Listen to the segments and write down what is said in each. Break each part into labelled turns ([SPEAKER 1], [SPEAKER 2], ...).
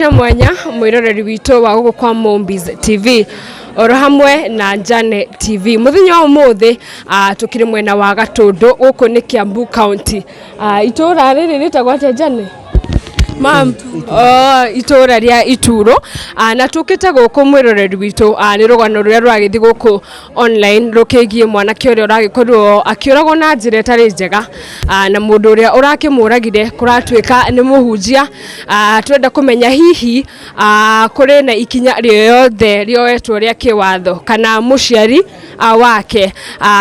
[SPEAKER 1] Na mwanya mwiroreri witũ wa gũkũ kwa Mombis TV oro hamwe na Njane TV muthenya wa umuthi tukiri mwena wa Gatundu guku ni Kiambu County. Itura riri ritagwo atia, Njane? Mam, oh, itũra rĩa Ituro. Na tũkĩte gũkũ, mwĩroreri witũ, nĩ rũgano rũrĩa rũragĩthiĩ gũkũ online rũkĩgiĩ mwanake ũrĩa ũragĩkorirwo akĩũragwo na njĩra ĩtarĩ njega, na mũndũ ũrĩa ũrakĩmũragire kũratuĩka nĩ mũhunjia. Twenda kũmenya hihi kũrĩ na ikinya rĩothe rĩoetwo rĩa kĩwatho kana mũciari wake,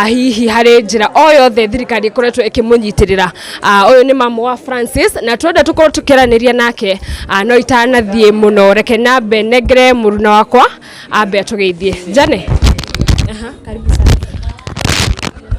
[SPEAKER 1] hihi harĩ njĩra o yothe thirikari ĩkoretwo ĩkĩmũnyitĩrĩra. Ũyũ nĩ mamu wa Francis na twenda tũkorwo tũkĩaranĩria nake, no itanathiĩ mũno reke nambe nengere mũruna wakwa ambe atũgeithie. Jane. Aha, karibu sana.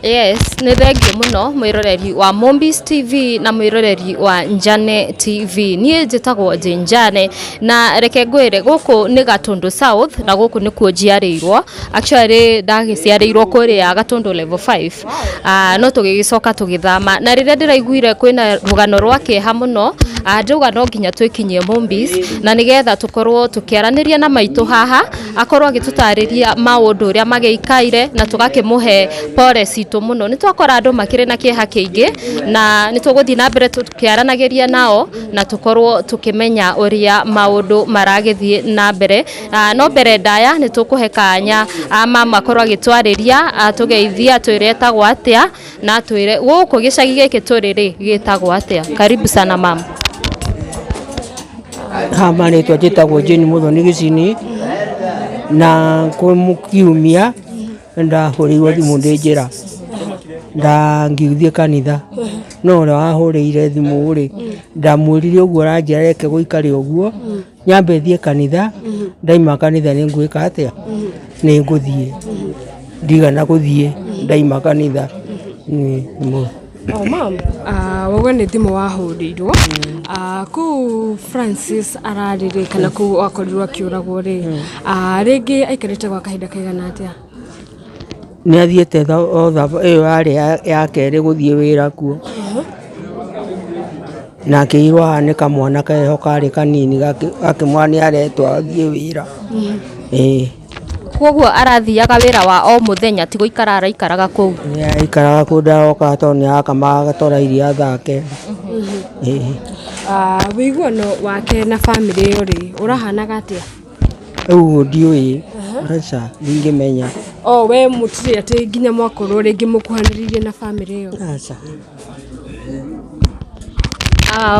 [SPEAKER 2] Yes, nĩ thengio mũno mwĩroreri wa Mombis TV na mwĩroreri wa Njane TV. Niĩ njĩtagwo Jane Njane na reke ngwĩre gũkũ nĩ Gatundu South na gũkũ nĩkuo njiarĩirwo. Actually ndagĩciarĩirwo kũrĩa Gatundu level 5. No tũgĩgĩcoka tũgĩthama na rĩrĩa ndĩraiguire kwĩna rũgano rwa kĩeha mũno, ndauga no nginya twĩkinyie Mombis na nĩgetha tũkorwo tũkĩaranĩria na maitũ haha, akorwo agĩtũtarĩria maũndũ ũrĩa magĩikaire na tũgakĩmũhe pole citũ mũno. Nĩ twakora andũ makĩrĩ na kĩeha kĩingĩ na nĩ tũgũthiĩ na mbere tũkĩaranagĩria nao na tũkorwo tũkĩmenya ũrĩa maũndũ maragĩthiĩ na mbere. No mbere ndaya nĩ tũkũhe kanya mama akorwo agĩtwarĩria, atũgeithie, atwĩre etagwo atĩa na atwĩre gũkũ gĩcagi gĩkĩ tũrĩ rĩ gĩtagwo atĩa. Karibu sana, mama.
[SPEAKER 3] Ha marĩtwa njĩtagwo Jane Muthoni Gĩcini na kwĩ kiumia ndahũrĩirwo thimũ ndĩ njĩra ndangĩthiĩ kanitha, no ũrĩa wahũrĩire thimũ rĩ, ndamwĩrire ũguo aranjĩra reke gũikare ũguo, nyambe thiĩ kanitha, ndaima kanitha nĩ ngwĩka atĩa, nĩ ngũthiĩ. Ndigana gũthiĩ ndaima kanitha.
[SPEAKER 1] Oh, mam, wowe nĩ thimũ wahũrĩirwo kũu Francis ararĩ rĩ, kana kũu akorirwo akĩũragwo rĩ, rĩngĩ aikarĩte gwa kahinda kaigana atĩa?
[SPEAKER 3] Nĩ athiĩte o ĩyo yarĩ ya kerĩ gũthiĩ wĩra kuo, na akĩirwo haha nĩ kamwana keho karĩ kanini gakĩmwĩra nĩ aretwo athiĩ wĩra, ĩĩ.
[SPEAKER 2] Koguo arathiaga wĩra wa o mũthenya, ti gũikara araikaraga kũu?
[SPEAKER 3] Nĩ aikaraga kũu, ndarokaga tondũ nĩ arakamaga agatwara iria thake, ĩĩ.
[SPEAKER 1] Ũiguano wake na bamĩrĩ ĩyo rĩ, ũrahanaga atĩa?
[SPEAKER 3] Rĩu ndiũĩ, aca, ndingĩmenya.
[SPEAKER 1] O we mũtirĩ atĩ nginya mwakorwo rĩngĩ mũkuhanĩrĩirie na bamĩrĩ ĩyo?
[SPEAKER 3] Aca.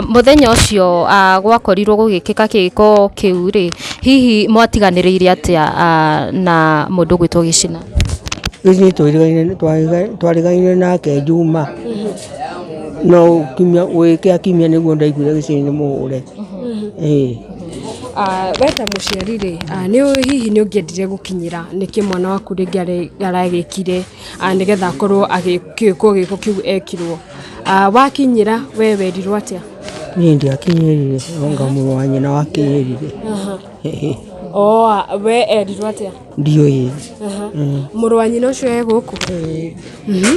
[SPEAKER 2] Mũthenya ũcio gwakorirwo gũgĩkĩka gĩko kĩu rĩ, hihi mwatiganĩrĩire atĩa na mũndũ ũgwĩtwo Gĩcina?
[SPEAKER 3] Gĩcini twarigaine nake Juma, no kiumia gwĩkĩa kiumia nĩguo ndaiguire Gĩcini nĩ mũhũre, ĩĩ.
[SPEAKER 1] We ta mũciari rĩ, nĩ hihi nĩ ũngĩendire gũkinyĩra nĩkĩ mwana waku rĩngĩ aragĩkire, nĩgetha akorwo agĩkwo gĩko kĩu ekirwo? Wakinyĩra we werirwo atĩa?
[SPEAKER 3] Niĩ ndiakinyĩrire, anga mũrũ wa nyina wakinyĩrire. Ĩĩ.
[SPEAKER 1] O we erirwo atĩa?
[SPEAKER 3] Ndiũĩ.
[SPEAKER 1] Mũrũ wa nyina ũcio e gũkũ?
[SPEAKER 3] Ĩĩ.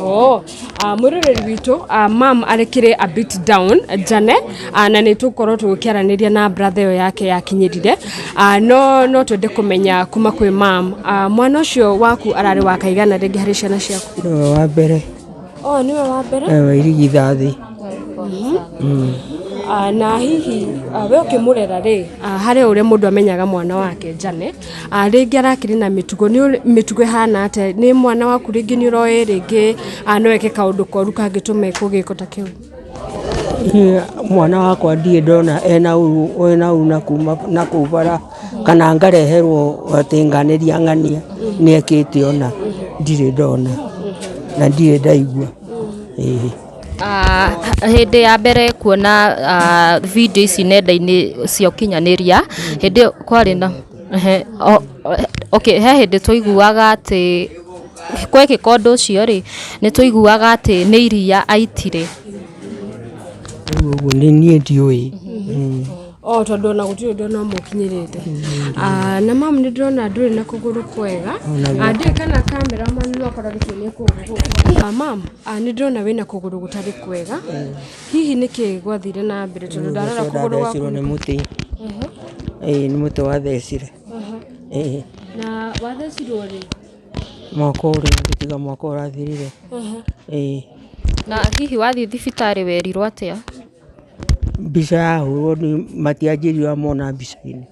[SPEAKER 1] Oh, mwĩroreri witũ, mam arekire a bit down, Jane, na nĩ tũkorwo tũgĩkĩaranĩria na brother ĩyo yake yakinyĩrire, no twende kũmenya kuma kwĩ mam, mwana ũcio waku ararĩ wa kaigana rĩngĩ harĩ ciana ciaku?
[SPEAKER 3] Nĩwe wa mbere.
[SPEAKER 1] Oh, nĩwe wa mbere?
[SPEAKER 3] Ewe irigithathi.
[SPEAKER 1] Na hihi we ũkĩmũrera rĩ, harĩ ũrĩa mũndũ amenyaga mwana wake, Jane, rĩngĩ arakĩrĩ na mĩtugo, nĩ mĩtugo ĩhana atĩa? Nĩ mwana waku rĩngĩ nĩ ũroĩ rĩngĩ no eke kaũndũ koru kangĩtũma ekwo gĩko ta kĩu?
[SPEAKER 3] Niĩ mwana wakwa ndirĩ ndona ena ũru ena ũru na kuma na kũu bara kana ngareherwo atĩ ng'anĩria ng'ania nĩ ekĩte, ona ndirĩ ndona na ndirĩ ndaigua, ĩĩ.
[SPEAKER 2] Hĩndĩ ya mbere kuona video ici nenda-inĩ cia ũkinyanĩria, hĩndĩ ĩyo kwarĩ na ehe, okay, he hĩndĩ twaiguaga atĩ kwekĩka ũndũ ũcio rĩ, nĩ twaiguaga atĩ nĩ iria aitire.
[SPEAKER 3] Rĩu ũguo nĩ niĩ ndiũĩ.
[SPEAKER 1] O tondũ ona gũtirĩ ũndũ ona ũmwe ũkinyĩrĩte. Ah, na mam nĩ ndĩrona ndũrĩ na kũgũrũ kwega. Ah, ndiũĩ kana cameraman no akorwo agĩtuonia kũgũrũ gũkũ. Ah, mam, ah, nĩ ndĩrona wĩna kũgũrũ gũtarĩ kwega. Hihi nĩkĩ gwathire na mbere tondũ ndarora kũgũrũ gwaku?
[SPEAKER 3] Ndathecirwo nĩ mũtĩ. Ĩĩ nĩ mũtĩ wathecire. Ĩĩ.
[SPEAKER 1] Na wathecirwo rĩ?
[SPEAKER 3] Mwaka ũrĩa tiga mwaka ũrathirire. Ĩĩ.
[SPEAKER 2] Na hihi wathiĩ thibitarĩ werirwo atĩa?
[SPEAKER 3] Mbica yahũrwo nĩ matianjĩrire ũrĩa mona mbica-inĩ.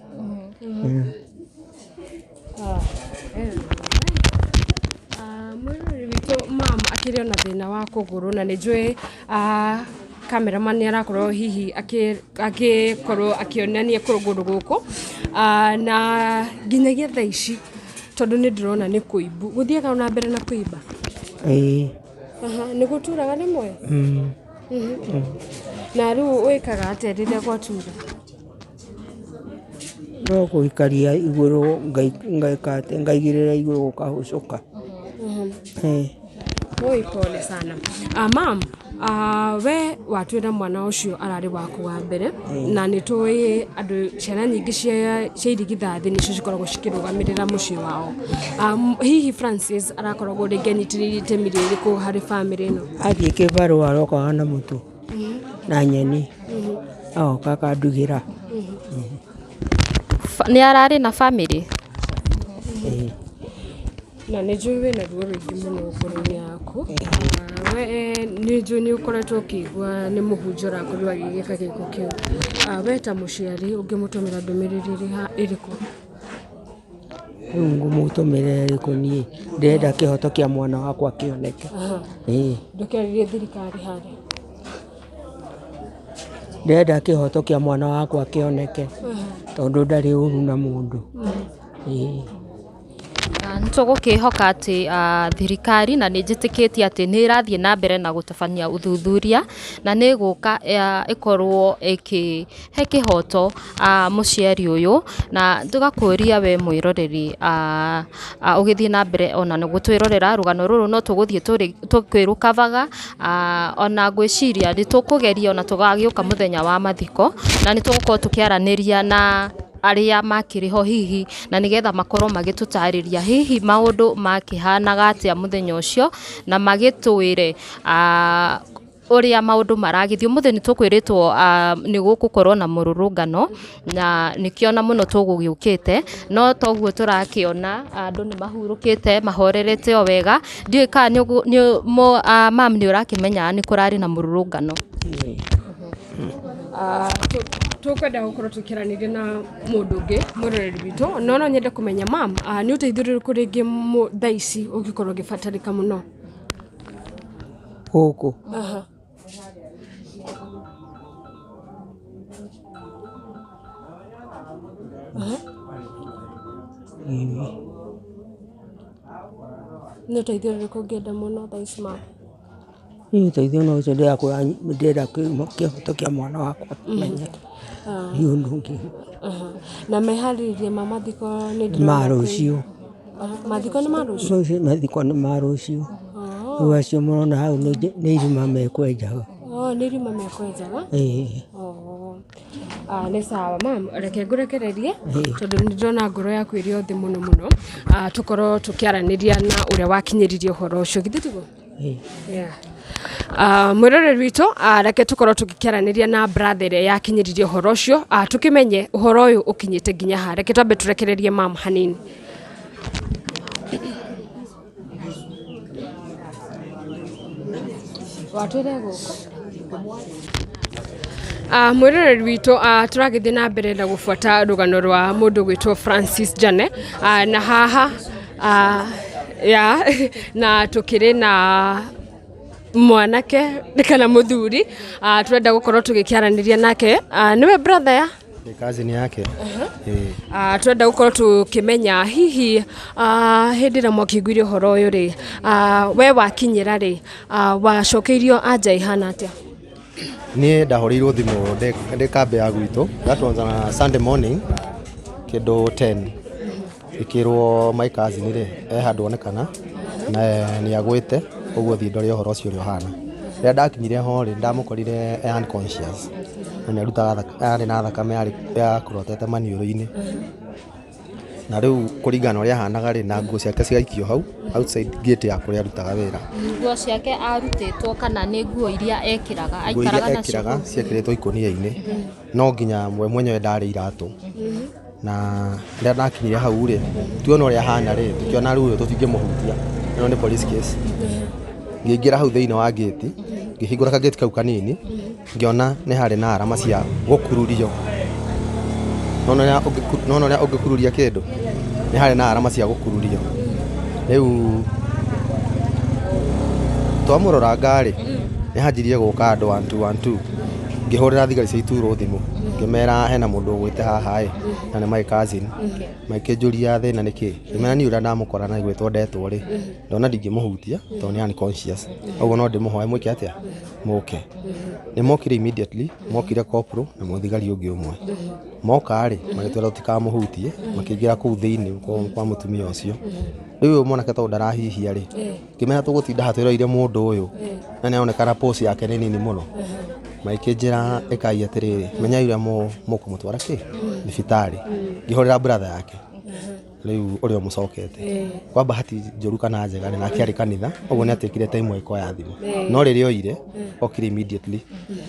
[SPEAKER 1] Mwĩroreri witũ mam akĩrĩ ona thĩna wa kũgũrũ na nĩ njũĩ cameraman nĩ arakorwo hihi agĩkorwo akĩonania kũgũrũ gũkũ na nginyagia thaa ici tondũ nĩ ndĩrona nĩ kũimbu gũthiaga ona mbere na kũimba.
[SPEAKER 3] Ĩĩ.
[SPEAKER 1] Nĩ gũturaga rĩmwe? Na rĩu wĩkaga atĩa rĩrĩa gwatura?
[SPEAKER 3] No gũikaria igũrũ ngaika atĩ ngaigĩrĩra igũrũ gũkahũcũka. Ĩĩ.
[SPEAKER 1] Oi, pole sana. Mam, we watwĩra mwana ũcio ararĩ waku wa mbere na nĩ tũĩ andũ ciana nyingĩ cia irigithathi nĩcio cikoragwo cikĩrũgamĩrĩra mũciĩ wao. Hihi Francis arakoragwo rĩngĩ anyitĩrĩire itemi rĩrĩkũ harĩ bamĩrĩ ĩno?
[SPEAKER 3] Athiĩ kĩbarũa arokaga na mũtu na nyeni agoka akandugĩra.
[SPEAKER 2] Nĩ ararĩ na bamĩrĩ?
[SPEAKER 3] Ĩĩ.
[SPEAKER 1] Na nĩ njũĩ wĩna ruo rũingĩ mũno ngoro-inĩ yaku. We nĩ njũĩ nĩ ũkoretwo ũkĩigua nĩ mũhunjia ũrakorirwo agĩgĩka gĩko kĩu. We ta mũciari ũngĩmũtũmĩra ndũmĩrĩri ĩrĩkũ?
[SPEAKER 3] Rĩu ngũmũtũmĩra ĩrĩkũ niĩ? Ndĩrenda kĩhoto kĩa mwana wakwa kĩoneke. Ĩĩ.
[SPEAKER 1] Ndũkĩarĩrie thirikari harĩa.
[SPEAKER 3] Ndĩrenda kĩhoto kĩa mwana wakwa kĩoneke tondũ ndarĩ ũru na mũndũ. Ĩĩ.
[SPEAKER 2] Nĩ tũgũkĩhoka atĩ thirikari na nĩ njĩtĩkĩtie atĩ nĩ ĩrathiĩ na mbere na gũtabania ũthuthuria na nĩ ĩgũka ĩkorwo ĩkĩhe kĩhoto mũciari ũyũ na tũgakũria we mwĩroreri ũgĩthiĩ na mbere ona gũtwĩrorera rũgano rũrũ no tũgũthiĩ tũkĩrũkavaga ona ngwĩciria nĩ tũkũgeria ona tũgagĩũka mũthenya wa mathiko na nĩ tũgũkorwo tũkĩaranĩria na arĩa makĩrĩ ho hihi na nĩgetha makorwo magĩtũtarĩria hihi maũndũ makĩhanaga atĩa mũthenya ũcio na magĩtwĩre ũrĩa maũndũ maragĩthiĩ. Ũmũthĩ nĩ tũkwĩrĩtwo nĩ gũgũkorwo na mũrũrũngano na nĩkĩo na mũno tũgũgĩũkĩte no toguo tũrakĩona andũ nĩ mahurũkĩte mahorerete o wega. Ndiũĩ kana mam nĩ ũrakĩmenya nĩ kũrarĩ na mũrũrũngano.
[SPEAKER 1] Tũkwenda gũkorwo tũkĩaranĩria na mũndũ ũngĩ mwĩroreri witũ no no nyende kũmenya mam, nĩ ũteithio ũrĩkũ rĩngĩ thaa ici ũngĩkorwo ũgĩbatarĩka mũno?
[SPEAKER 3] Gũkũ.
[SPEAKER 1] Nĩ ũteithio ũrĩkũ ũngĩenda mũno thaa ici mam?
[SPEAKER 3] Niĩ ũteithio no ũcio ndĩrenda kĩhoto kĩa mwana wakwa kĩmenyeke. Ndirĩ ũndũ ũngĩ.
[SPEAKER 1] Na meharĩrĩria ma mathiko nĩ ndĩrona
[SPEAKER 3] Ma rũciũ.
[SPEAKER 1] Mathiko nĩ ma rũciũ?
[SPEAKER 3] Mathiko nĩ ma rũciũ. Rĩu acio mũrona hau nĩ irima mekwenjaga.
[SPEAKER 1] Nĩ irima mekwenjaga?
[SPEAKER 3] Ĩĩ.
[SPEAKER 1] Nĩ sawa mam, reke ngũrekererie tondũ nĩ ndĩrona ngoro yaku ĩrĩ o thĩ mũno mũno. Tũkorwo tũkĩaranĩria na ũrĩa wakinyĩririe ũhoro ũcio, githĩ tiguo?
[SPEAKER 3] Ĩĩ.
[SPEAKER 1] Yeah. Mwĩroreri witũ, reke tũkorwo tũgĩkĩaranĩria na brother ĩrĩa yakinyĩririe ũhoro ũcio, tũkĩmenye ũhoro ũyũ ũkinyĩte nginya ha. Reke twambe tũrekererie mam hanini. Watwĩre gũkũ? Mwĩroreri witũ, tũragĩthiĩ na mbere na gũbuata rũgano rwa mũndũ gwĩtwo Francis Jane, na haha ya na tũkĩrĩ na mwanake kana mũthuri, tũrenda gũkorwo tũgĩkĩaranĩria nake, nĩwe brother ya
[SPEAKER 4] Nĩ cousin yake. Ĩĩ.
[SPEAKER 1] Tũrenda gũkorwo tũkĩmenya hihi hĩndĩ ĩrĩa mwakĩiguire ũhoro ũyũ rĩ, we wakinyĩra rĩ, wacokeirio anja ĩhana atĩa?
[SPEAKER 4] Niĩ ndahũrĩirwo thimũ ndĩ kambĩ ya gwitũ. That was on a Sunday morning kĩndũ 10. Ĩkĩrwo my cousin rĩ, e handũ onekana na nĩ agwĩte, ũguo thiĩ ndore ũhoro ũcio ũrĩa ũhana. Rĩrĩa ndakinyire ho rĩ, ndamũkorire e unconscious na nĩarutaga arĩ na thakame yakurotete maniũrũ-inĩ. Na rĩu kũringana na ũrĩa ahanaga rĩ, na nguo ciake cigaikio hau outside gate ya kũrĩa arutaga wĩra.
[SPEAKER 2] Nguo ciake arutĩtwo kana nĩ nguo iria ekĩraga?
[SPEAKER 4] Nguo iria
[SPEAKER 2] Aikaraga nacio?
[SPEAKER 4] Ekĩraga ciekĩrĩtwo ikũnia-inĩ, no nginya we mwenyewe ndarĩ iratũ. Na rĩrĩa ndakinyire hau rĩ, tuona ũrĩa ahana rĩ, tũkĩona rĩu ũyũ tũtingĩmũhutia, ĩno nĩ police case. Ngĩingĩra hau thĩinĩ wa gate, ngĩhingũra kagate kau kanini, ngĩona nĩ harĩ na arama cia gũkururio. Nona ũrĩa ũngĩkururia kĩndũ, nĩ harĩ na arama cia gũkururio. Rĩu twamũroranga rĩ, nĩ hanjirie gũka andũ one two one two. Ngĩhũrĩra thigari cia Iturũ thimũ, ngĩmera hena mũndũ ũgwĩte haha ĩ, na nĩ my cousin. Makĩnjũria thĩna nĩ kĩ, ngĩmera niĩ ũrĩa ndamũkora na gwĩtwo ndetwo rĩ, ndona ndingĩmũhutia tondũ nĩ unconscious, ũguo no ndĩmũhoe mwĩke atĩa, mũke. Nĩ mokire immediately, mokire corporal na mũthigari ũngĩ ũmwe. Moka rĩ, magĩtwĩra tũtikamũhutie, makĩingĩra kũu thĩinĩ kwa mũtumia ũcio. Rĩu ũyũ mwanake tondũ ndarahihia rĩ, ngĩmera tũgũtinda haha twĩroreire mũndũ ũyũ na nĩ aronekana pulse yake nĩ nini mũno. Magĩkĩnjĩra ĩkai atĩrĩrĩ, menyai ũrĩa mũkũmũtwara kĩ thibitarĩ. Ngĩhũrĩra brother yake rĩu ũrĩa ũmũcokete. Kwa bahati njũru kana njega rĩ, nake arĩ kanitha, ũguo nĩ atekire time agĩkoya thimũ. No rĩrĩa oire, okire immediately.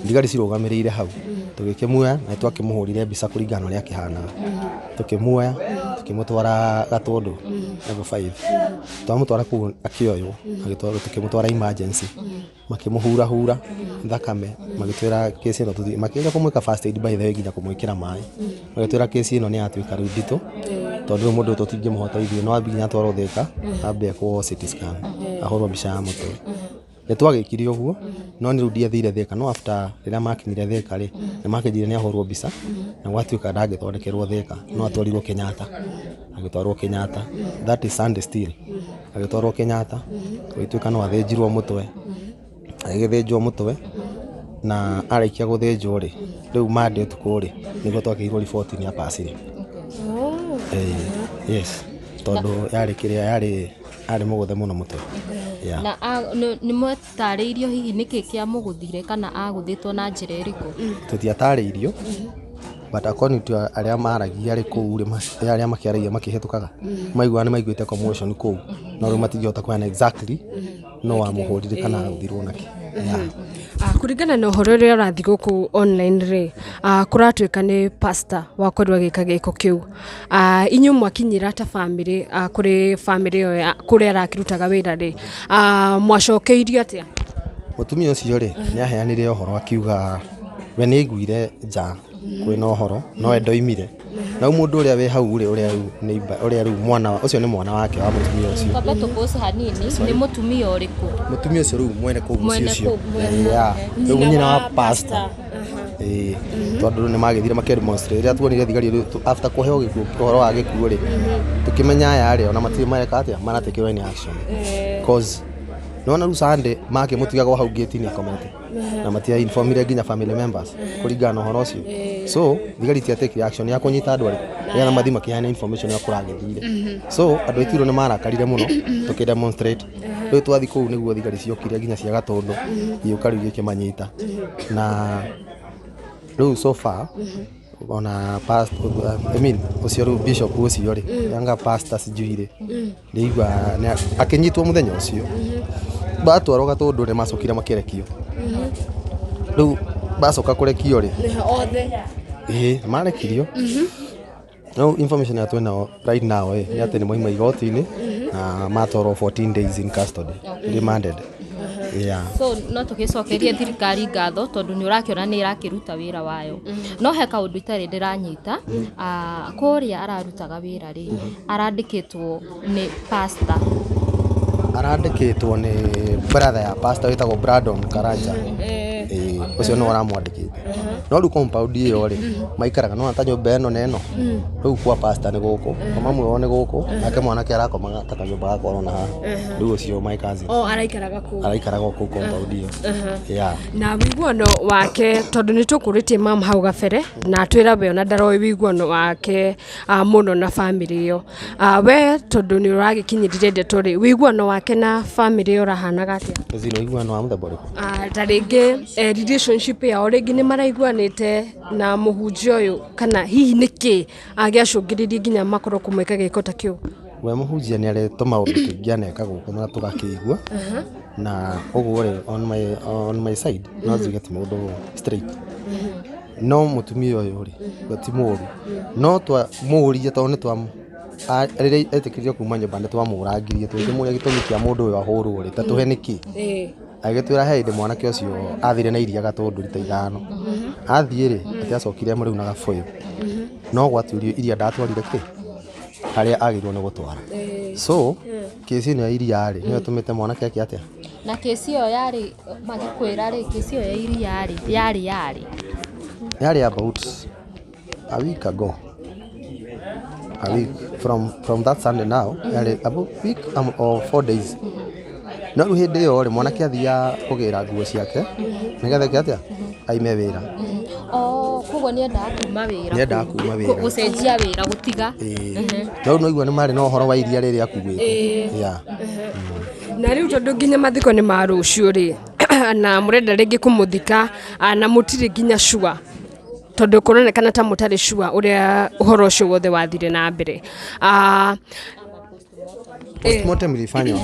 [SPEAKER 4] Thigari cirũgamĩrĩire hau, tũgĩkĩmuoya na twakĩmũhũrire mbica kũringana na ũrĩa akĩhanaga. Tũkĩmuoya, tũkĩmũtwara Gatũndũ level 5. Twamũtwara kũu akĩoywo, agĩtwarwo, tũkĩmũtwara emergency. Makĩmũhurahura thakame, magĩtwĩra kesi ĩno tũthiĩ, makĩgeria kũmwĩka first aid by the way nginya kũmwĩkĩra maĩ. Magĩtwĩra kesi ĩno nĩ yatuĩka rĩu nditũ, tondũ rĩu mũndũ ũyũ tũtingĩmũhota ithuĩ, no nginya atwarwo Thĩka, ambe ekwo CT scan, ahũrwo mbica ya mũtwe. Nĩ twagĩkire ũguo, no nĩ rĩu ndiathire Thĩka, no after rĩrĩa makinyire Thĩka rĩ, nĩ makĩnjĩrire nĩ ahũrwo mbica, na gwatuĩka ndangĩthondekerwo Thĩka, no atwarirwo Kenyatta. Agĩtwarwo Kenyatta, that is Sunday still. Agĩtwarwo Kenyatta, gũgĩtuĩka no athĩnjirwo mũtwe, agĩgĩthĩnjwo mũtwe, na arĩkia gũthĩnjwo rĩ, rĩu Monday ũtukũ rĩ, nĩguo twakĩirwo riboti nĩ apacire. Yes, tondũ yarĩ kĩrĩa yarĩ arĩ mũgũthe mũno mũtwe. Yeah.
[SPEAKER 2] Na nĩ mwetarĩirio hihi nĩkĩ kĩamũgũthire kana agũthĩtwo na njĩra ĩrĩkũ?
[SPEAKER 4] Tũtiatarĩirio, but according to arĩa maragia rĩ kũu rĩ, arĩa makĩaragia makĩhĩtũkaga, maiguaga nĩ maiguĩte commotion kũu, no rĩu matingĩhota kũheana exactly no wamũhũrire kana agũthirwo nakĩ. Yeah.
[SPEAKER 1] Kũringana na ũhoro ũrĩa ũrathiĩ gũkũ online rĩ, kũratuĩka nĩ pastor wakorirwo agĩka gĩko kĩu. Inyuĩ mwakinyĩra ta bamĩrĩ, kũrĩ bamĩrĩ ĩyo kũrĩa arakĩrutaga wĩra rĩ, mwacokeirio atĩa?
[SPEAKER 4] Mũtumia ũcio rĩ, nĩ aheanire ũhoro akiuga we nĩ aiguire nja kwĩna ũhoro no we ndoimire. Na rĩu mũndũ ũrĩa wĩ hau rĩ, ũrĩa rĩu neighbor, ũrĩa rĩu mwana ũcio nĩ mwana wake wa mũtumia ũcio.
[SPEAKER 2] Twambe tũpause hanini, nĩ mũtumia ũrĩkũ?
[SPEAKER 4] Mũtumia ũcio rĩu mwene kũu mũciĩ
[SPEAKER 2] Mwene
[SPEAKER 4] ũcio.
[SPEAKER 2] kũu, mwene.
[SPEAKER 4] Yeah. Rĩu nyina wa pastor. Ĩĩ, tondũ nĩ magĩthire makĩ demonstrate rĩrĩa tuonire thigari rĩu after kũheo gĩkuũ ũhoro wa gĩkuũ rĩ, tũkĩmenya aya rĩ ona matirĩ mareka atĩa, maratekĩrwo any action. Cause nĩwona rĩu Sunday makĩmũtiga hau gate-inĩ akomete na matia informire nginya family members kũringana na ũhoro ũcio. So thigari itiatekire action ya kũnyita andũ arĩkũ nĩgetha mathiĩ makĩheana information ya kũragĩthire. So andũ a Ituro nĩ marakarire mũno, tũkĩ demonstrate. Rĩu twathiĩ kũu nĩguo thigari ciokire nginya cia Gatũndũ igĩũka rĩu igĩkĩmanyita. Na rĩu so far ona pastor, I mean ũcio rĩu bishop ũcio rĩ, anga pastor sijui rĩ, ndĩigua akĩnyitwo mũthenya ũcio, batwarwo Gatũndũ nĩ macokire makĩrekio. Rĩu bacoka kũrekio rĩ,
[SPEAKER 1] Othe.
[SPEAKER 4] Ĩĩ marekirio. No information ya twĩnayo right now ĩ nĩ atĩ nĩ mauma igoti-inĩ na matwarwo 14 days in custody, remanded. Yeah.
[SPEAKER 2] So no tũgĩcokerie thirikari ngatho tondũ nĩ ũrakĩona nĩ ĩrakĩruta wĩra wayo. No he kaũndũ itarĩ ndĩranyita, kũrĩa ararutaga wĩra rĩ, arandĩkĩtwo nĩ pastor?
[SPEAKER 4] Arandĩkĩtwo nĩ brother ya pastor wĩtagwo Brandon Karanja. Ĩĩ, ũcio nĩwe ũramwandĩkĩte. No rĩu compound ĩyo rĩ, maikaraga nĩwona ta nyũmba ĩno na ĩno, rĩu kwa pastor nĩ gũkũ, kwa mamu wao nĩ gũkũ, nake mwanake arakomaga ta kanyũmba gaka ũrona haha. Rĩu ũcio my cousin.
[SPEAKER 1] O araikaraga kũu?
[SPEAKER 4] Araikaraga o kũu compound ĩyo, yeah.
[SPEAKER 1] Na wĩiguano wake, tondũ nĩ tũkũrĩtie mam hau gabere na twĩra we ona ndaroĩ wĩiguano wake mũno na bamĩrĩ ĩyo. We tondũ nĩ ũragĩkinyĩrire ndeto rĩ, wĩiguano wake na bamĩrĩ ĩyo ũrahanaga atĩa?
[SPEAKER 4] Zino ũiguano wa mũthemba ũrĩkũ?
[SPEAKER 1] Ta rĩngĩ relationship yao, rĩngĩ nĩ maraiguanĩte na mũhunjia ũyũ, kana hihi nĩ kĩ gĩacũngĩrĩirie nginya makorwo kũmwĩka gĩko ta kĩu?
[SPEAKER 4] We mũhunjia nĩ arĩ tũmaũndũ tũingĩ aneka gũkũ na tũgakĩigua, na ũguo rĩ, on my side no njuge ti mũndũ straight, no mũtumia ũyũ rĩ, we ti mũũru, no twamũũria tondũ nĩ twa rĩrĩa etĩkĩririo kuma nyũmba nĩ twamũrangirie tũkĩmũria gĩtũmi kĩa mũndũ ũyũ ahũrwo rĩ, ta tũhe nĩkĩ. Agĩtwĩra he hĩndĩ mwanake ũcio athire na iria Gatũndũ rita 5, athiĩ rĩ, atĩ acokire rĩu na gabũyũ, no gwatuĩrio iria ndatwarire kĩ harĩa agĩrĩirwo nĩ gũtwara. So kĩci ĩno ya iria rĩ, nĩyo ĩtũmĩte mwanake eke atĩa?
[SPEAKER 2] Na kĩci ĩyo yarĩ, magĩkwĩra rĩ, kĩci ĩyo ya iria rĩ, yarĩ
[SPEAKER 4] Yarĩ about a week ago, a week from that Sunday now, yarĩ about week or 4 days. No rĩu hĩndĩ ĩyo rĩ, mwanake athiaga kũgĩra nguo ciake nĩgetha eke atĩa? Aime wĩra.
[SPEAKER 2] Oh, koguo nĩ endaga kuma wĩra?
[SPEAKER 4] Nĩendaga kuma wĩra.
[SPEAKER 2] Gũcenjia wĩra, gũtiga.
[SPEAKER 4] Ĩĩ. No rĩu noigua nĩ marĩ na ũhoro wa iria rĩrĩa akuĩte, yeah.
[SPEAKER 1] Na rĩu tondũ nginya mathiko nĩ ma rũciũ rĩ, na mũrenda rĩngĩ kũmũthika, na mũtirĩ nginya sure, tondũ kũronekana ta mũtarĩ sure ũrĩa ũhoro ũcio wothe wathire na mbere.
[SPEAKER 4] Postmortem ilifanywa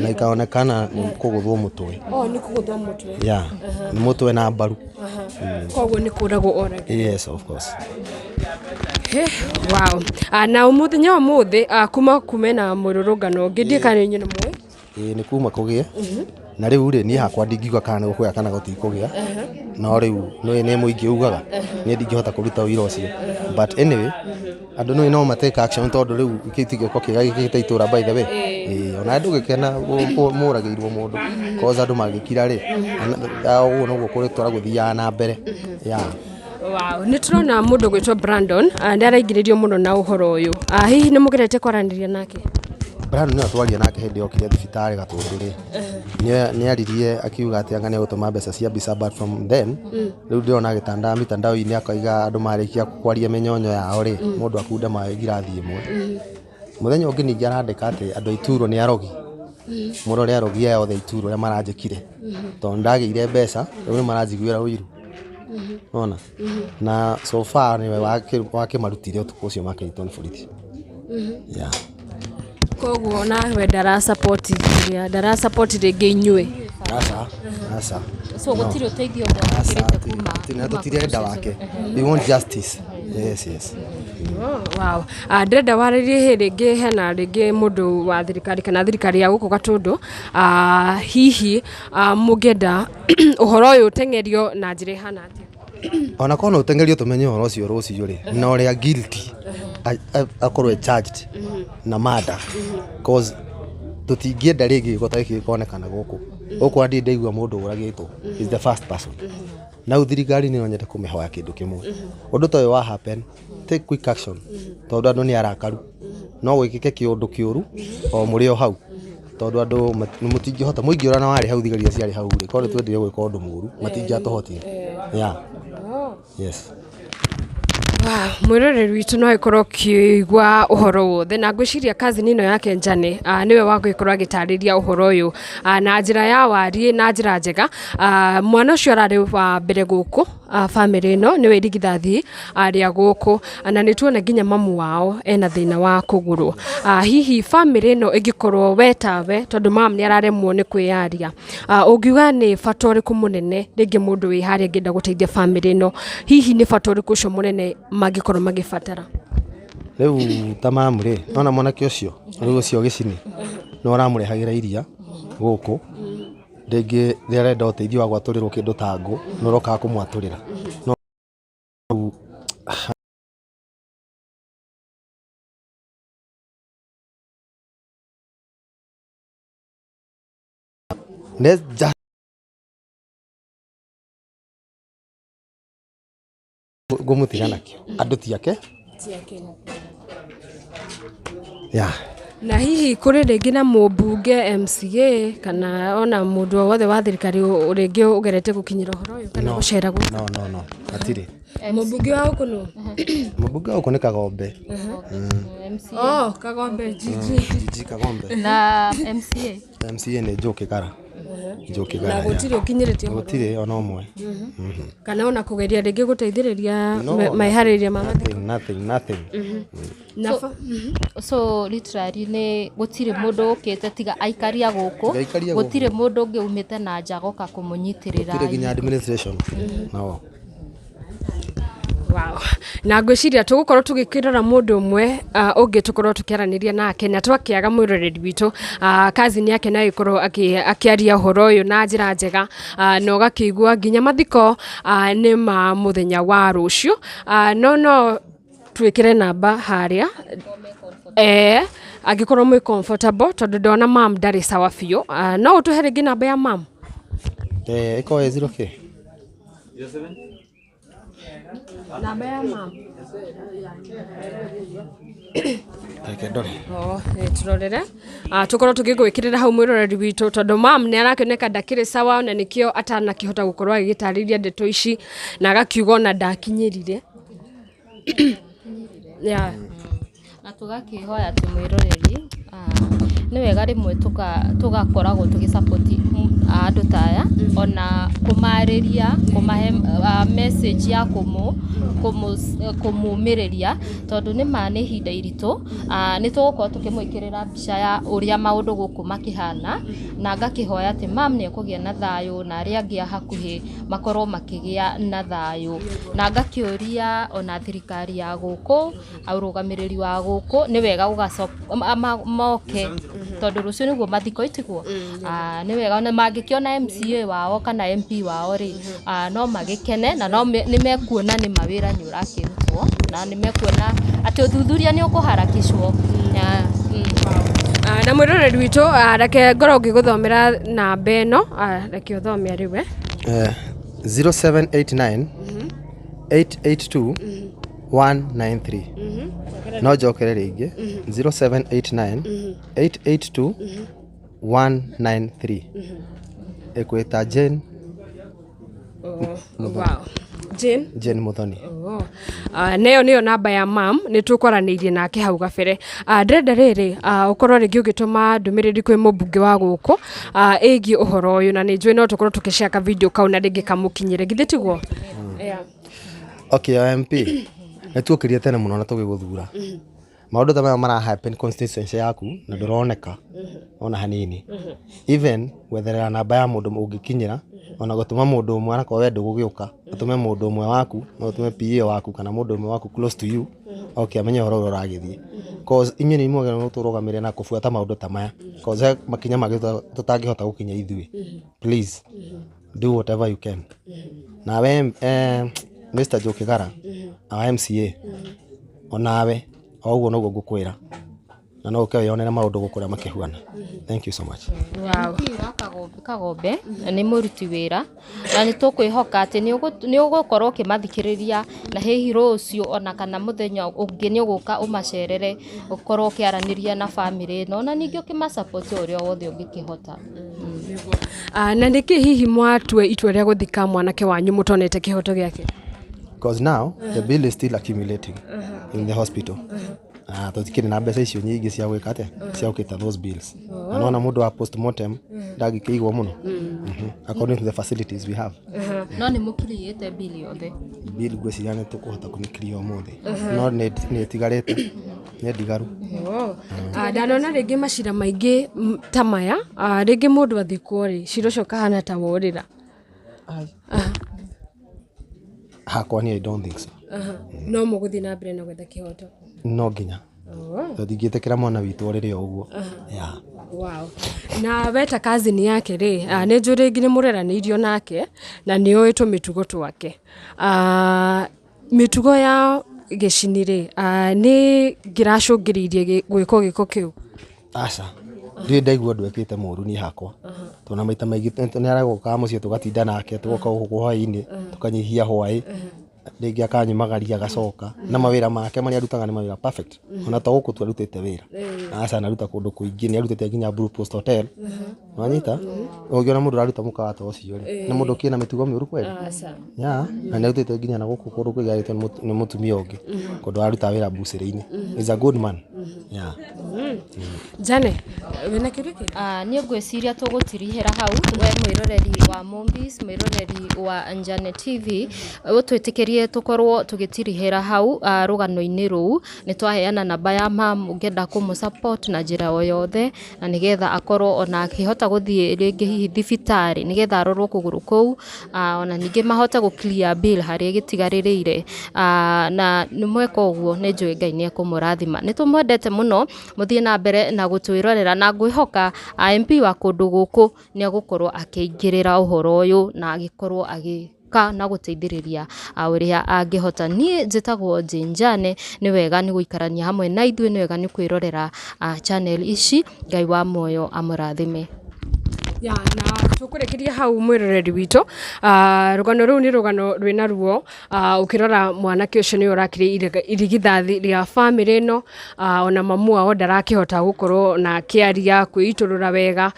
[SPEAKER 4] na ikaonekana nĩ kũgũthwo mũtwe.
[SPEAKER 1] Oh, nĩ kũgũthwo mũtwe?
[SPEAKER 4] Yeah, nĩ mũtwe na mbaru.
[SPEAKER 1] Koguo nĩ kũragwo oragwo?
[SPEAKER 4] Yes, of course.
[SPEAKER 1] Wow. Na mũthenya wa mũthĩ, kuma kume na mũrũrũngano ũngĩ, ndiĩ kana inyuĩ nĩ mũĩ?
[SPEAKER 4] Ĩĩ, nĩ kuma kũgĩe, na rĩu rĩ, niĩ hakwa ndingiuga kana nĩ gũkũgĩa kana gũtikũgĩa, no rĩu nĩ nĩ mũingĩ ugaga, niĩ ndingĩhota kũruta ũira ũcio, but anyway andũ nĩ no ma take action, tondũ rĩu kĩu ti gĩko kĩega gĩkĩte itũra, by the way. Ĩĩ, ona ndũgĩkena mũragĩirwo mũndũ, cause andũ mangĩkira rĩ, ũguo noguo kũrĩtwara gũthiaga na mbere, yeah.
[SPEAKER 1] Wow. Nĩ tũrona mũndũ gwĩtwo Brandon, nĩ araingĩrĩrio mũno na ũhoro ũyũ. Hihi nĩ mũgerete kwaranĩria nake?
[SPEAKER 4] Brandon nĩwe twaria nake hĩndĩ yokire thibitarĩ Gatũndũ rĩ, nĩ aririe akiuga atĩ anga nĩ egũtũma mbeca cia mbica, but from then rĩu ndĩrona agĩtanda mitandao-inĩ akauga andũ marĩkia kwaria mĩnyonyo yao rĩ, mũndũ akunde maĩ ngirathi ĩmwe. Mũthenya ũngĩ ningĩ arandĩka atĩ andũ a ituro nĩ arogi, mũrore arogi aya othe ituro ũrĩa maranjĩkire, tondũ ndagĩire mbeca, rĩu nĩ maranjiguĩra ũiru ona na so far nĩwe wakĩmarutire ũtukũ ũcio makĩnyitwo nĩ borithi, yeah.
[SPEAKER 1] Koguo nawe ndarasapoti kĩrĩa, ndarasapoti rĩngĩ inyuĩ?
[SPEAKER 4] Aca, aca.
[SPEAKER 2] So gũtirĩ ũteithio mwamũkĩrĩte kuma?
[SPEAKER 4] Na tũtirenda wake, we want justice, yes.
[SPEAKER 1] Wow. Ndĩrenda warĩrie hĩ rĩngĩ hena rĩngĩ mũndũ wa thirikari kana thirikari ya gũkũ Gatũndũ, hihi mũngĩenda ũhoro ũyũ ũteng'erio na njĩra ĩhana atĩa?
[SPEAKER 4] Ona korwo no ũteng'erio tũmenye ũhoro ũcio rũciũ rĩ, na ũrĩa guilty akorwo e charged na murder, cause tũtingĩenda rĩngĩ gĩko ta gĩkĩ gĩkonekana gũkũ gũkũ. Ona ndirĩ ndaigua mũndũ ũragĩtwo, is the first person. Na rĩu thirikari nĩ no nyende kũmĩhoya kĩndũ kĩmwe, ũndũ ta ũyũ wa happen, take quick action, tondũ andũ nĩ arakaru, no gwĩkĩke kĩũndũ kĩũru o mũrĩ o hau, tondũ andũ mũtingĩhota mũingĩ ũrĩa warĩ hau, thigari iria ciarĩ hau rĩ, korwo nĩ twendire gwĩka ũndũ mũũru matingĩatũhotire, yeah, yes.
[SPEAKER 1] Wow, mwĩroreri witũ no ĩkorwo ũkĩigua ũhoro wothe, na ngwĩciria cousin ĩno yake Njane, nĩwe wa gũgĩkorwo agĩtarĩria ũhoro ũyũ na njĩra ya wariĩ na njĩra njega. Mwana ũcio ararĩ wa mbere gũkũ, bamĩrĩ ĩno nĩwe irigithathi rĩa gũkũ, na nĩ tuona nginya mamu wao ena thĩna wa kũgũrũ. Hihi bamĩrĩ ĩno ĩngĩkorwo we tawe, tondũ mam nĩ araremwo nĩ kwĩyaria, ũngiuga nĩ bata ũrĩkũ mũnene rĩngĩ mũndũ wĩ harĩa angĩenda gũteithia bamĩrĩ ĩno, hihi nĩ bata ũrĩkũ ũcio mũnene mangĩkorwo magĩbatara?
[SPEAKER 4] Rĩu ta mamu rĩ, nona mwanake ũcio rĩu ũcio gĩcini nĩ ũramũrehagĩra iria gũkũ, rĩngĩ rĩrĩa arenda ũteithio wa gwatũrĩrwo kĩndũ ta ngũ, nĩ ũrokaga kũmwatũrĩra no rĩu. Let's just Ngũmũtiga nakĩo andũ ti ake yeah.
[SPEAKER 1] Na hihi kũrĩ rĩngĩ na mũmbunge, MCA, kana ona mũndũ o wothe wa thirikari rĩngĩ ũgerete gũkinyĩra ũhoro ũyũ kana
[SPEAKER 4] No.
[SPEAKER 1] gũcera gũkũ?
[SPEAKER 4] No, hatirĩ.
[SPEAKER 1] Mũmbunge wa gũkũ nũ?
[SPEAKER 4] Mũmbunge wa gũkũ nĩ Kagombe.
[SPEAKER 1] Oh, Kagombe Jiji.
[SPEAKER 4] Jiji Kagombe.
[SPEAKER 2] Na MCA?
[SPEAKER 4] MCA nĩ Njũkĩ Kara, Njũkĩ
[SPEAKER 1] Na
[SPEAKER 4] Kara.
[SPEAKER 1] gũtirĩ ũkinyĩrĩte ũhoro?
[SPEAKER 4] Gũtirĩ ona ũmwe.
[SPEAKER 1] Kana ona kũgeria rĩngĩ gũteithĩrĩria
[SPEAKER 4] No.
[SPEAKER 1] meharĩrĩria ma mathiko?
[SPEAKER 4] Nothing, nothing, nothing.
[SPEAKER 1] Na
[SPEAKER 2] So literally nĩ gũtirĩ mũndũ ũkĩte tiga aikari a gũkũ?
[SPEAKER 4] Tiga aikari a gũkũ.
[SPEAKER 2] Gũtirĩ mũndũ ũngĩ umĩte na nja goka kũmũnyitĩrĩra?
[SPEAKER 4] Gũtirĩ nginya administration, no.
[SPEAKER 1] Wow. Na ngwĩciria tũgũkorwo tũgĩkĩrora mũndũ ũmwe ũngĩ tũkorwo tũkĩaranĩria nake na twakĩaga mwĩroreri witũ, cousin yake no ĩkorwo akĩaria ũhoro ũyũ na njĩra njega, na ũgakĩigua nginya mathiko nĩ ma mũthenya wa rũciũ, no twĩkĩre namba harĩa angĩkorwo mwĩ comfortable, tondũ ndona mam ndarĩ sawa biũ. No ũtũhe rĩngĩ namba ya mam?
[SPEAKER 4] Ĩkorwo ĩ 0 k.
[SPEAKER 1] Namba ya mam.
[SPEAKER 4] Reke ndore.
[SPEAKER 1] Oh, turorere, tukorwo tũgĩgwĩkĩrĩra hau, mwĩroreri witũ, tondũ mam nĩ arakĩoneka ndakĩrĩ sawa na nĩkĩo atanakĩhota gũkorwo agĩgĩtarĩria ndeto ici na agakiuga ona ndakinyĩrire, yeah.
[SPEAKER 2] Na tũgakĩhoya atĩ mwĩroreri, nĩ wega rĩmwe tũgakoragwo tũgĩsupport andũ ta aya, ona kũmarĩria, kũmahe message ya kũmũmĩrĩria, tondũ nĩ ma nĩ ihinda iritũ. Nĩ tũgũkorwo tũkĩmwĩkĩrĩra mbica ya ũrĩa maũndũ gũkũ makĩhana, na ngakĩhoya atĩ mam nĩ ekũgĩa na thayũ na arĩa angĩ a hakuhĩ makorwo makĩgĩa na thayũ, na ngakĩũria ona thirikari ya gũkũ, ũrũgamĩrĩri wa gũkũ, nĩ wega moke, tondũ rũciũ nĩguo mathiko itiguo. Nĩ wega ona mangĩkĩona MCA wao kana MP wao rĩ, no magĩkene na no nĩ mekuona nĩ mawĩra nĩ ũrakĩrutwo na nĩ mekuona atĩ ũthuthuria nĩ ũkũharakishwo.
[SPEAKER 1] Na mwĩroreri witũ, reke ngorwo ngĩgũthomera namba ĩno. Reke ũthome arĩ we.
[SPEAKER 4] 0789 882 193. No njokere rĩngĩ, 0789 882 193, ĩkwĩta Jane.
[SPEAKER 1] Wow. Jane.
[SPEAKER 4] Jane Muthoni.
[SPEAKER 1] Oh. Neyo nĩyo namba ya mam, nĩ tũkwaranĩirie nake hau gabere. Ndĩrenda rĩrĩ ũkorwo rĩngĩ ũgĩtũma ndũmĩrĩri kwĩ mũmbunge wa gũkũ ĩgiĩ ũhoro ũyũ, na nĩ njũĩ no tũkorwo tũkĩshare video kau na rĩngĩ kamũkinyĩre, githĩ tiguo? Yeah.
[SPEAKER 4] Okay, MP, nĩ tuokĩrie tene mũno na tũgĩgũthura. Maũndũ ta maya mara happen constituency yaku na ndũroneka ona hanini, even gwetherera namba ya mũndũ ũngĩkinyĩra, ona gũtũma mũndũ ũmwe, anakorwo we ndũgũgĩũka, ũtũme mũndũ ũmwe waku, no ũtũme PA waku kana mũndũ ũmwe waku close to you, okay, amenye ũhoro ũrĩa ũragĩthiĩ, cause inyuĩ nĩ mwagĩrĩirwo tũrũgamĩrĩre na kũbuata maũndũ ta maya, cause he makinya mangĩ tũtangĩhota gũkinya ithuĩ. Please do whatever you can. Nawe Mr. Njoki Gara, our MCA, onawe o ũguo noguo ngũkwĩra, na no ũke wĩyonere maũndũ gũkũ ũrĩa makĩhuana. Thank you so much.
[SPEAKER 1] Wow.
[SPEAKER 2] MP wa Kagombe nĩ mũruti wĩra na nĩ tũkwĩhoka atĩ nĩ ũgũkorwo ũkĩmathikĩrĩria, na hihi rũciũ ona kana mũthenya ũngĩ nĩ ũgũka ũmacerere, ũkorwo ũkĩaranĩria na bamĩrĩ ĩno, na ningĩ ũkĩmasupport o ũrĩa wothe ũngĩkĩhota.
[SPEAKER 1] Na nĩkĩ hihi mwatue itua rĩa gũthika mwanake wanyu mũtonete kĩhoto gĩake?
[SPEAKER 4] Because now the bill is still accumulating in the hospital. Tũtikĩrĩ na mbeca icio nyingĩ cia gwĩka atĩa, cia gũkĩta those bills, na nona mũndũ wa postmortem ndangĩkĩigwo mũno. According to the facilities we have.
[SPEAKER 2] No nĩ mũkiriĩte bill yothe?
[SPEAKER 4] Bill ngwĩciria nĩ tũkũhota kũmĩkiria ũmũthĩ, no nĩ ĩtigarĩte, nĩ ndigaru.
[SPEAKER 1] Ndanona rĩngĩ macira maingĩ ta maya, rĩngĩ mũndũ athikwo rĩ, cira ũcio ũkahana ta worĩra.
[SPEAKER 4] Hakwa niĩ I don't think so.
[SPEAKER 1] No mũgũthiĩ na mbere na gwetha kĩhoto?
[SPEAKER 4] No nginya, tũtingĩtĩkĩra mwana witũ orĩre o ũguo, yeah.
[SPEAKER 1] Wow. Na weta cousin yake rĩ, nĩ njũĩ rĩngĩ nĩ mũreranĩirio nake na nĩ ũĩ tũmĩtugo twake. Mĩtugo ya gĩcini rĩ, nĩ ngĩracũngĩrĩirie gwĩkwo gĩko kĩu?
[SPEAKER 4] Aca, ndirĩ ndaigua ũndũ ekĩte mũru niĩ hakwa, tondũ maita maingĩ nĩ aragũkaga mũciĩ, tũgatinda nake, tũgoka gũkũ hwaĩ-inĩ, tũkanyihia hwaĩ. Rĩngĩ akanyumagaria agacoka na mawĩra make marĩa arutaga nĩ mawĩra perfect. Ona to gũkũ tu arutĩte wĩra, aca, anaruta kũndũ kũingĩ, nĩ arutĩte nginya Blue Post Hotel. Wanyita, ũngĩona mũndũ ũraruta mũkawa ta ũcio rĩ, nĩ mũndũ ũkĩrĩ na mĩtugo mĩũru kweli? Yeah, na nĩ arutĩte nginya na gũkũ kũndũ kũngĩ arĩtwo nĩ mũtumia ũngĩ, kũndũ araruta wĩra mbucĩrĩ-inĩ. Is a good man, yeah.
[SPEAKER 1] Jane, wĩna kĩũria kĩngĩ?
[SPEAKER 2] Ah, niĩ ngwĩciria tũgũtirihĩra hau. We mwĩroreri wa Mombis, mwĩroreri wa Njane TV, ũtwĩtĩkĩrie tũkorwo tũgĩtirihĩra hau rũgano-inĩ rũu. Nĩ twaheana namba ya mam ũngĩenda kũmũ support na njĩra o yothe, na nĩgetha akorwo ona akĩhota gũthiĩ rĩngĩ hihi thibitarĩ nĩgetha arorwo kũgũrũ kũu, ona ningĩ mahote gũ clear bill harĩa gĩtigarĩrĩire. Na nĩ mweka ũguo, nĩ njũĩ Ngai nĩ ekũmũrathima. Nĩ tũmwendete mũno, mũthiĩ na mbere na gũtwĩrorera, na ngwĩhoka MP wa kũndũ gũkũ nĩ egũkorwo akĩingĩrĩra ũhoro ũyũ na agĩkorwo agĩka na gũteithĩrĩria ũrĩa angĩhota. Niĩ njĩtagwo Jane. Nĩ wega nĩ gũikarania hamwe na ithuĩ, nĩ wega nĩ kwĩrorera channel ici. Ngai wa muoyo amũrathime.
[SPEAKER 1] Ya, na tũkũrĩkĩria hau, mwĩroreri witũ. Rũgano rũu nĩ rũgano rwĩna ruo. Ũkĩrora mwanake ũcio nĩwe ũrakĩrĩ irigithathi rĩa bamĩrĩ ĩno. Ona mamu wao ndarakĩhota gũkorwo na akĩaria kwĩitũrũra wega.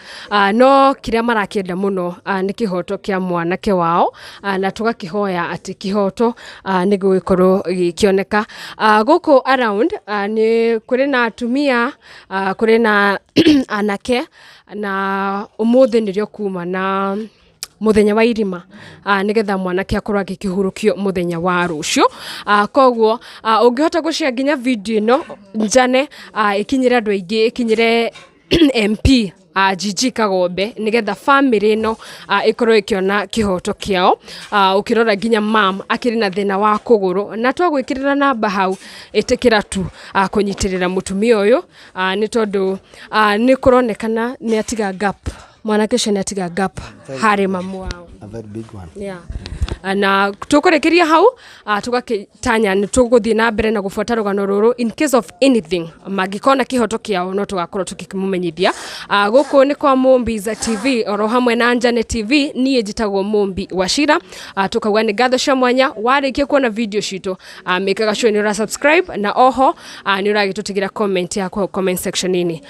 [SPEAKER 1] No kĩrĩa marakĩenda mũno nĩ kĩhoto kĩa mwanake wao. Na tũgakĩhoya atĩ kĩhoto nĩ gũgĩkorwo gĩkĩoneka. Gũkũ around nĩ kũrĩ na atumia, kũrĩ na anake, na ũmũthĩ nĩrĩo kuma na mũthenya wa irima, nĩgetha mwanake akorwo agĩkĩhurũkio mũthenya wa rũciũ. Koguo ũngĩhota gũshare nginya video ĩno njane, ĩkinyĩre andũ aingĩ, ĩkinyĩre MP Gigi Kagombe, nĩgetha famĩlĩ ĩno ĩkorwo ĩkĩona kĩhoto kĩao. Ũkĩrora nginya mam akĩrĩ na thĩna wa kũgũrũ, na twagwĩkĩrĩra namba hau, ĩtĩkĩra tu kũnyitĩrĩra mũtumia ũyũ, nĩ tondũ nĩ kũronekana nĩ atiga gap, mwanake ũcio nĩ atiga gap harĩ mamu wao.
[SPEAKER 4] A very big one.
[SPEAKER 1] Yeah. Na tũkũrĩkĩria hau, tũgakĩtanya nĩ tũgũthiĩ na mbere na gũbuata rũgano rũrũ. In case of anything, mangĩkona kĩhoto kĩao, no tũgakorwo tũkĩmũmenyithia. Gũkũ nĩ kwa Mombis TV oro hamwe na Njane TV. Niĩ njĩtagwo Mombi Wachira. Tũkauga nĩ ngatho cia mwanya. Warĩkia kuona video citũ, mĩkaga sure nĩ ũra subscribe, na oho nĩ ũragĩtũtigĩra comment yaku hau comment section-inĩ.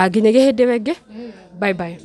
[SPEAKER 1] Nginyagia hĩndĩ ĩyo ĩngĩ, bye bye.